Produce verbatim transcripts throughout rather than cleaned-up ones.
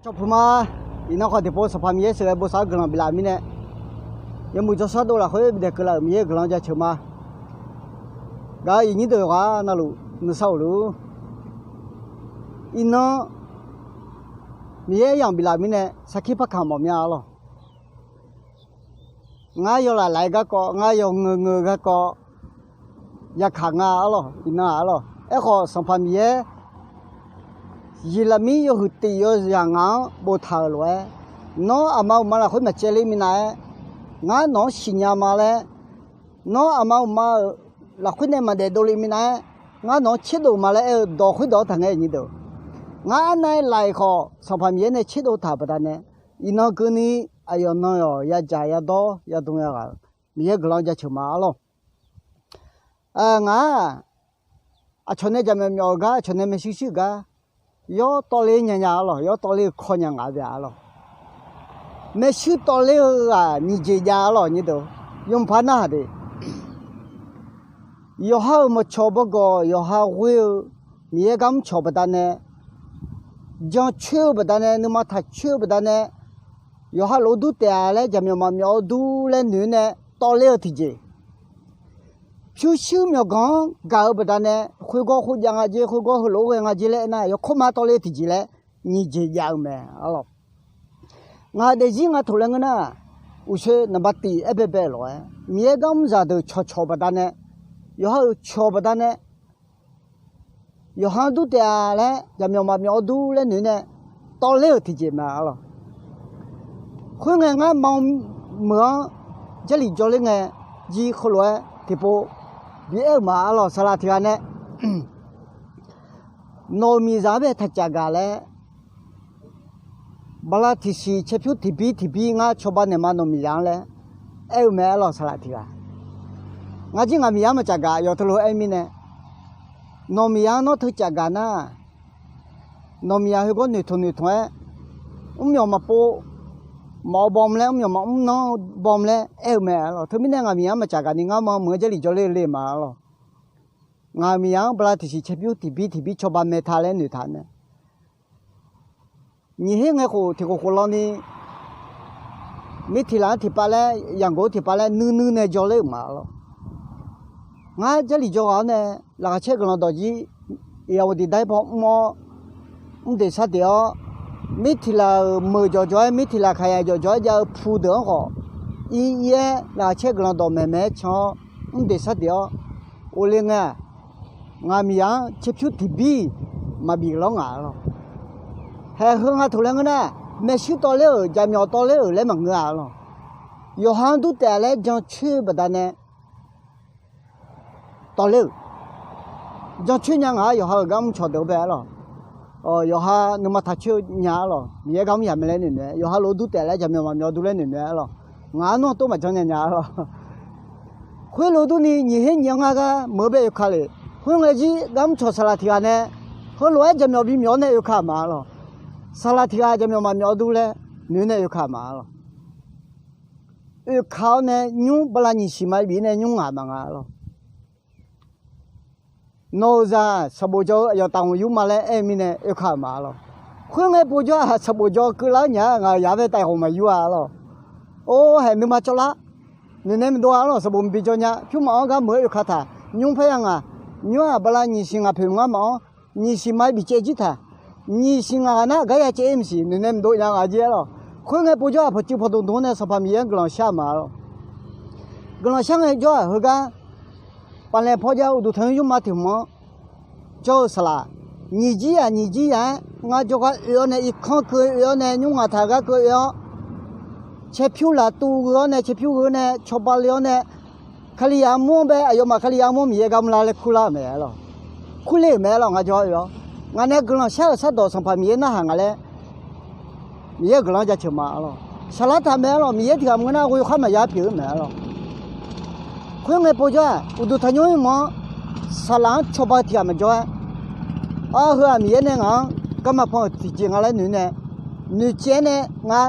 Cawpuq ma. Iqnan khawf tiqpov Sanqpaq Miqyaer sheuqghae bosav-eu guiqlanq biflaf mirnae, yawmuiq jawrshar dov lafkhoer bidaeq keuvlaf-euq Miqyaer-euq guiqlanq jaceuq ma. Gaq-euq iqnyir deuq ghaq navluf nuisar-euq luf. Iqnan Miqyaer aryamq biflaf mirnae sarkir par kamq mawf mya arlawq. Ngar yawlaf laf-aer garkawv, ngar yawngeur ngeur garkawv, yakaq nga arlawq, iqnan-aq arlawq. Aerkhawf Sanqpaq Miqyaer, Yeqlaqmir yawhuiq tiq yawzaq ngaq-anr boftaq-euq lof-aer, nawr aqma uqma lafkhoer maqcaevle minav-aer, ngar nawq-anr siqnya ma laer, nawr aqma uqma-euq lafkhoer nae maqdaef dovle minav-aer, ngar nawq-anr tserdov ma laer aer-eu dawq khoerdawq-anr taqngae nyir deuq. Ngar arnav-aer laf-iq khawf Sanqpaq Miqyaer nae tserdov taq-euq baqdanae, iqnan keuvni aqyawf nan-awq yadzaq yadawr yadm yaghaq-euq Miqyaer guiqlanq jaceuq ma arlawq. Ngaq-aq, aqcawq nae jaqmyawf myawf-euq gar, aqcawq nae maershuir shuir-euq gar, yawr tawvler nya nya arlawq, yawr tawvler-eu kawr nya ngaq-a arlawq. Maershuir tawvler-eu ghaq nyiq jeq jav arlawq nyir deuq, yawmuiq par narhaq de. Yawqha-euq mawqcawq bawgawq, yawqha ghoer-eu Miqyaer gar mrcawq baqdanae, jancoer-eu baqdanae, nuima taqcoer-eu baqdanae, yawqha lof-aer dur taef-a laer jaqmyawf maqmyawf-eu dur laer noeq-aer nae tawvler-eu tiqjeq. Pyurshuir myawqganq-anr gaq-eu baqdanae, khoergawr khoerjav nga jer, khoergawr heulof-aer ghae nga jer laer aernar, yawkawr ma tawvler-eu tiqjeq laer nyiq jeq jav-eu mae arlawq. Ngaq daefzir nga taq laer ngeur nar, uqshoe naqba tiq aer baebae lof-aer Miqyaer gar mrzaq deuq cawqcawq baqdanae, yawqha-euq cawq baqdanae, yawqha-anr dur taef-a laer jaqmyawf maqmyawf-eu dur laer noeq nae tawvler-euq tiqjeq mae arlawq. Khoerngae ngar ma meuq-anr Jarlif jawrler ngae jir heulof-aer tiqpov bi aer-euq ma arlawq, saqlaq tiq ghaq nae, nawq-euq miqzaq-anr bae taq caf gaq laer, bala tiqsiq caerpyur tiqbir tiqbir ngar cawba naeq ma nawq miqzaq-anr laer aer-eu mae arlawq, saqlaq tiq ghaq. Ngar jir ngaq miqzaq-anr maqcaf gaq yawf teulof-aer mirnae, nawq miqzaq-anr nawr teu caf gaq nar, nawq miqzaq heugawr noeqtmq noeqtmq-aer, mrmyawf maqpov mawf-eu bawm laer, mrmyawf maqmr nanr-eu bawm laer aer-eu mae arlawq. Teumirnae ngaq miqzaq-anr maqcaf gaq ni ngar ma meuq-anr Jarlif jawrler le ma arlawq. Ngaq miqzaq-anr bala tiqsiq caerpyur tiqbir tiqbir cawba maeq ta laer noeqtaq nae, nyiq her ngae khof tiq khof khof lawni, mirtiqlaq-anr tiqpav laer, yaqgoq-anr tiqpav laer nuinui nae jawrler-euq ma arlawq. Ngar Jarlif jawr ghaq-awr nae, laqkhaq caer guiqlanq dawq jir, iqghaq uqdiq dar-ir paw mr-awr, mr deq sar deq-awr, mirtiqlaq-euq meuq jawqjawq-aer, mirtiqlaq kaqyaq jawqjawq-aer jav-eu pu deuq-anr khawf, ir-ir-aer laqkhaq caer guiqlanq dawq maeqmaeq-aer can-awr, mr deq sar deq-awr, of le ngae-aq, ngaq miqzaq-anr caerpyur tiqbir maqbif lawr ngaq arlawq. Haeq heu nga taq laer ngeur nar, maershuir tawvler-euq, jaqmyawf tawvler-euq laer maqngeur-a arlawq. Yawqha-anr dur taef-a laer jancoer-eu baqdanae tawvler-euq, jancoer nya ngaq-a, yawqha-euq gar mrcawq deuq-anr bae arlawq. Yawqha nuima taqcoer-eu nya arlawq, Miqyaer gar mr yaq mae laer noeqnoeq-aer, yawqha lof-aer dur taef laer jaqmyawf maqmyawf dur laer noeqnoeq-aer arlawq. Ngaq-anr nawr tov maqjanr nya nya arlawq. Khoerlof durni nyiq her nyiq-anr ngar gar meuq-eu bae oeka lef. Khoerngae jir gar mrcawq saqlaq tiq ghaq nae, heulof-aer jaqmyawf bimyawf-awr nae oeka-euq ma arlawq. Saqlaq tiq ghaq jaqmyawf maqmyawf dur laer noeq nae oeka-euq ma arlawq. Oeka-awr nae nymr bala nyiq siq ma bif nae nymr ngaq maqnga arlawq. Nawq-euq zaq sanqbof jawr-eu aqyawf taf ghawq yur ma laer aer-eu mirnae oeka-euq ma arlawq. Khoerngae povjawr-aq sanqbof jawr keuvlar-awr nya-a, ngaq-euq yaq-anr bae taf ghawq maqyur-a arlawq. Or, haeq nuima cawvlar, noeqnae maqdov-a arlawq, sanqbof maqbi jawr nya, pyur maf-anr gar meuq-aer oeka taq, nymr parya ngaq, nymr-aq bala nyiq siq ngaq poeq ngar maf-anr, nyiq siq ma bif caev jir taq, nyiq siq ngaq ghaq nar gar ya caev-ir maqsiq, noeqnae maqdov nya ngaq jir arlawq. Khoerngae povjawr-aq pawqtsuif pawqdmq dmq-anr nae Sanqpaq Miqyaer-anr guiqlanq shar-eu ma arlawq. Guiqlanq shar ngaejawr-aq heugar, pavnaeq pawjav uqduq tanqnymr yurma tiq hmq-anr jawr-eu saqlaq, nyiq jir yaq nyiq jir yaq-aer ngar jawrgar oe-awr nae irkanr keuv oe-awr nae nymr ngaq taq gar keuv oe-awr, caerpyur laftuv gheu-awr nae caerpyur gheu nae cawba le-awr nae, Kalizaq armur-anr bae aqyawfmaf Kalizaq armur-anr Miqyaer gar mrlar laer kurlar-euq mae arlawq. Kurle-euq mae arlawq, ngar jawrgar oe-awr. Ngaq nae guiqlanq shar-euq shardawq Sanqpaq Miqyaer narhaq nga laer Miqyaer-euq guiqlanq-anr jaceuq ma arlawq. Saqlar taq mae arlawq, Miqyaer tiq ghaq maqngeur nar ghoe khar maqya pyeuf-eu mae arlawq. Khoerngae povjawr-aq uqduq tanqnymr yurma-anr saqlaq-anr cawba-eu tiq ghaq maqjawr-aer, ar heu-aq Miqyaer nae ngaq-anr garma pan-euq tiqjeq nga laer noeq nae, noeqcaev-aer nae ngar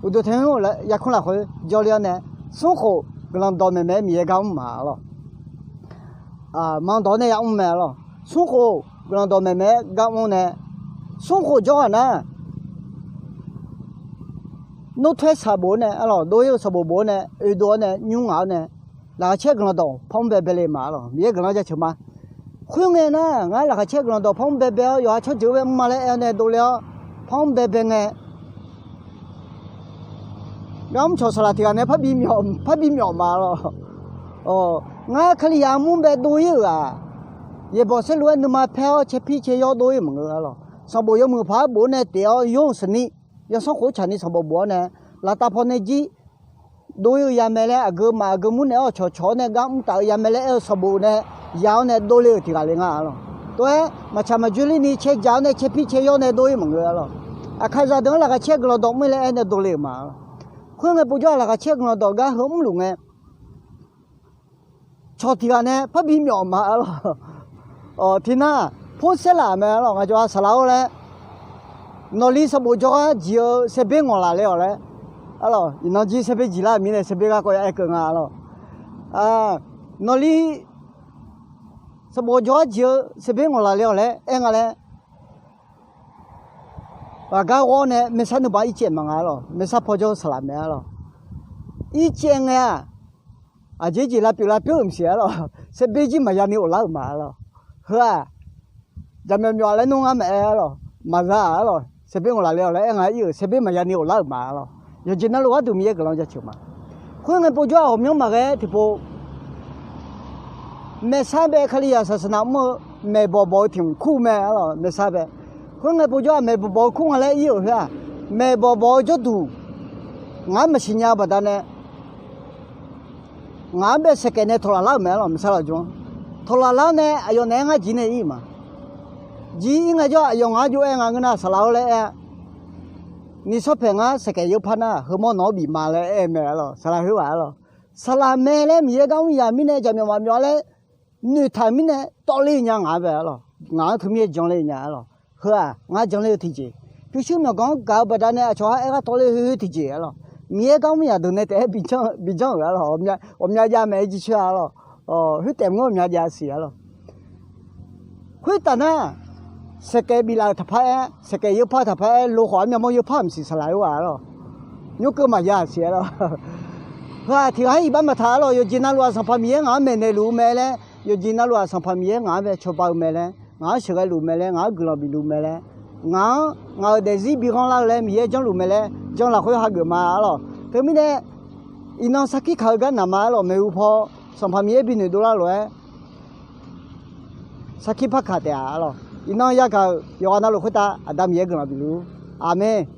uqduq tanqnymr yakanr lafkhoer jawrle-awr nae, smrkhof guiqlanq dawq maeqmaeq-aer Miqyaer gar mr ma arlawq. Manq dawq-awr nae yamr mae arlawq. Smrkhof guiqlanq dawq maeqmaeq-aer gar mr nae, smrkhof jawr ghaq nar, Nmr taer saq bof-awr nae, arlawq, dov-ir-eu sanqbof bof-awr nae, oedov-awr nae, nymr ngaq-awr nae, laqkhaq caer guiqlanq dawq par mr baebae le ma, arlawq, Miqyaer guiqlanq jaceuq ma. Khoerngae nar, ngar laqkhaq caer guiqlanq dawq par mr baebae-awr, yawqha tsawrjeuq-anr bae mr ma laer aer-awr nae dovle-awr, par mr baebae ngae, gar mrcawq saqlaq tiq ghaq nae parbi myawf ma, arlawq. Ngar Kalizaq armur bae dov-ir-euq-aq, yaeqbawq saerlu-aer nuima paer-awr caerpir caeryawr dov-ir-euq maqngeur, arlawq. Sanqbof yawmuiq paq-aer bof-awr nae teq-awr yawr-euq sanqni, yawsanr khof tsaqni sanqbof bof-awr nae, laftav paw nae jir dov-ir-eu ya mae laer, aqgeu maf aqgeu mur naeq-awr cawqcawq-awr nae gar mr taf-eu ya mae laer aer-eu sanqbof nae ya-awr nae dovle-euq tiq ghaq le nga, arlawq. Tov-aer maqtsaq maqjoe ler ni caerjaq-awr nae caerpir caeryawr nae dov-ir maqngeur, arlawq. Aqkaqzaq deuq-anr laqkhaq caer guiqlanq dawq mr-ir laer aer nae dovle-euq ma, arlawq. Khoerngae povjawr-aq, laqkhaq caer guiqlanq dawq gar heu mrluf ngae, cawq tiq ghaq nae parbi myawf ma, arlawq. Tiqnar, Porsaerlaf mae, arlawq, ngaq jawq-a saqlaq-or laer, nawqli sanqbof jawrgar jiq-eu saerber ngawq laf le-awq laer, arlawq, iqnan jir saerber jiq lar-euq mirnae saerber garkawv ya aer keuv nga, arlawq. Nawqli sanqbof jawrgar jiq-eu saerber ngawq laf le-awq laer aer nga laer, ghaqgar ghawr nae maesar nuibaq ircaev maqnga, arlawq, maesar paw jawr-eu saqlaq mae, arlawq. Ircaev ngae-aq, aqjeq jeq lavpyeuf lavpyeuf-euq maqsiq, arlawq, saerber jir maqya ni ghoflar-euq ma, arlawq. Heu-aq, jaqmyawf myawf laer nmr ngar maqaer, arlawq, maqza-aq, arlawq, saerber ngawq laf le-awq laer aer nga ir-euq saerber maqya ni ghoflar-euq ma, arlawq. Yawqjeq navluf gharduq Miqyaer guiqlanq jaceuq ma. Khoerngae povjawr-aq, ghawqmyanr maqghae tiqpov, maesar bae Kalizaq saqsaqnav mr-eu maeqbawq bawq-eu tiq hmq kur mae, arlawq, maesar bae. Khoerngae povjawr-aq, maeqbawq bawq-eu kur nga laer ir-euq khoer-aq, maeqbawq bawq-eu jawrduq ngaq-anr maqsiq nya-eu baqdanae, ngaq-anr bae saeqkaef nae tawqlaf lar-euq mae, arlawq, maesar lafjmr-anr. Tawqlaf lar-awr nae aqyawf naeq-aer ngar jir nae ir-euq ma. Jir ir ngae jawr-aq, aqyawf ngaq-anr jov-aer nga ngeur nar saqlaq-or laer aer-a. Ni sawrpaeq ngar saeqkaef yawpar nar heumawr nawq-anr bif ma laer aer mae, arlawq, saqlaq khoerghaq, arlawq. Saqlaq mae laer Miqyaer gar mr yaq mirnae jaqmyawf maqmyawf laer noeqtaq mirnae tawvler-eu nya ngaq-anr bae, arlawq, ngaq-anr teumirnae janler-eu nya, arlawq. Heu-aq, ngar janler-eu tiqjeq, pyurshuir myawqganq-anr gaq-eu baqdanae aqcawq-anr aer gar tawvler-eu tiqjeq, arlawq. Miqyaer gar mr yaq deuq nae taef-aer bijanr-euq, arlawq, ghawqmya ya mae-aer jircoer, arlawq. Khoertaef mr-awr ghawqmya jav siq, arlawq. Khoertaf nar, saeqkaef biflaf-euq taqpar-aer, saeqkaef yawpar taqpar-aer, lokhawf-aer myavmawr yawpar maqsiq saqlaq-aer ghaq, arlawq. Nymrkeuv maqya siq, arlawq. Heu-aq, tiq ghaq-aer iqbax maqtaq, arlawq. Yawqjeq navluf-aq, Sanqpaq Miqyaer ngaq-anr maeqnaeq luf-eu mae laer, yawqjeq navluf-aq, Sanqpaq Miqyaer ngaq-anr bae cawba-eu mae laer, ngaq-anr sheuqghae luf mae laer, ngaq-anr guiqlanq bif luf mae laer, ngaq-anr ngaq-euq daefzir bighanr lar-eu laer Miqyaer janrluf mae laer jan lafkhoer hageuf ma, arlawq. Teumirnae iqnan sarkir kaq-eu gar naq ma, arlawq. Maeqhu paw Sanqpaq Miqyaer binoeq dovlar lof-aer sarkir par kaq taef-a, arlawq. Iqnan yagaq-euq yawqghaq navluf khoertav Aqda Miqyaer guiqlanq bif luf-ur. Aqmeq.